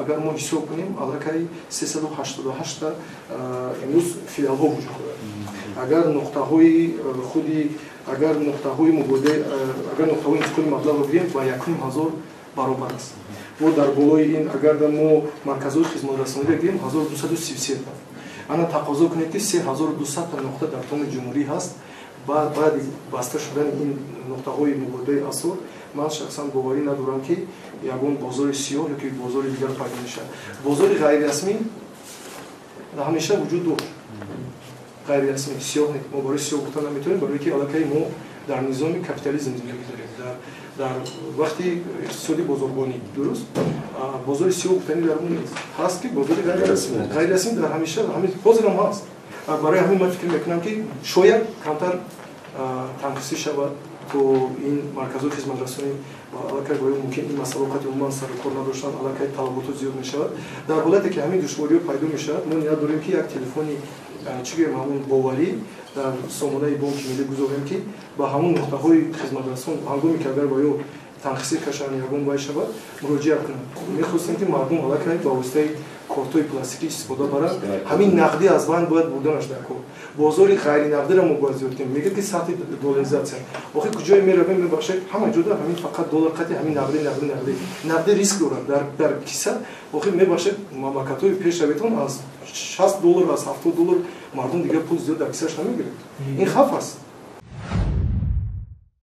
Агар мо ҳисоб кунем, аллакай 388 имрӯз филиалҳо вуҷуд дорад. Агар нуқтаҳои худи, агар нуқтаҳои мубодила, агар нуқтаҳои интиқоли маблағро бигирем, ба 1500 баробар аст. Бо дар болои ин агар мо марказҳои хизматрасониро гирем, 1233. Ана тақозо кунед, ки 3200 та нуқта дар тамоми ҷумҳурӣ ҳаст. Баъди баста шудани ин нуқтаҳои мубодилаи асъор, ман шахсан боварӣ надорам, ки ягон бозори сиёҳ ё ки бозори дигар пайдо мешавад. Бозори ғайрирасмӣ ҳамеша вуҷуд дошт. Ғайрирасмӣ, сиёҳ не, мо барои сиёҳ гуфта наметавонем, барое ки аллакай мо дар низоми капитализм зиндагӣ дорем, дар вақти иқтисоди бозоргонӣ. Дуруст, бозори сиёҳ гуфтанӣ дар он нест. Ҳаст ки бозори ғайрирасмӣ, ғайрирасмӣ дар ҳамеша ҳозирам ҳаст. Барои ҳамин ман фикр мекунам, ки шояд камтар танқисӣ шавад то ин марказҳои хизматрасонӣ. Аллакай бояд мумкин ин масъала қати умуман сару кор надоштан, аллакай талаботҳо зиёд мешавад. Дар ҳолате ки ҳамин душвориҳо пайдо мешавад, мо ният дорем, ки як телефони, чӣ гӯем, ҳамун боварӣ дар сомонаи Бонки Миллӣ гузорем, ки ба ҳамун нуқтаҳои хизматрасон, ҳангоме ки агар ба ё танқисӣ кашанд, ягон вай шавад, муроҷиат кунанд. Мехостем, ки мардум аллакай ба воситаи кортҳои пластикӣ истифода баранд. Ҳамин нақдӣ аз байн бояд бурданаш дар кор. Бозори ғайринақдиро мо бояд зиёд кунем. Мегӯяд, ки сатҳи долларизатсия. Охир куҷое меравем, мебахшед, ҳама ҷода ҳамин фақат доллар, қати ҳамин нақдӣ, нақдӣ, нақдӣ, нақдӣ риск дорад дар киса. Охир, мебахшед, мамлакатҳои пешравитон аз 60 доллар, аз 70 доллар мардум дигар пул зиёд дар кисаш намегирад. Ин хавф аст.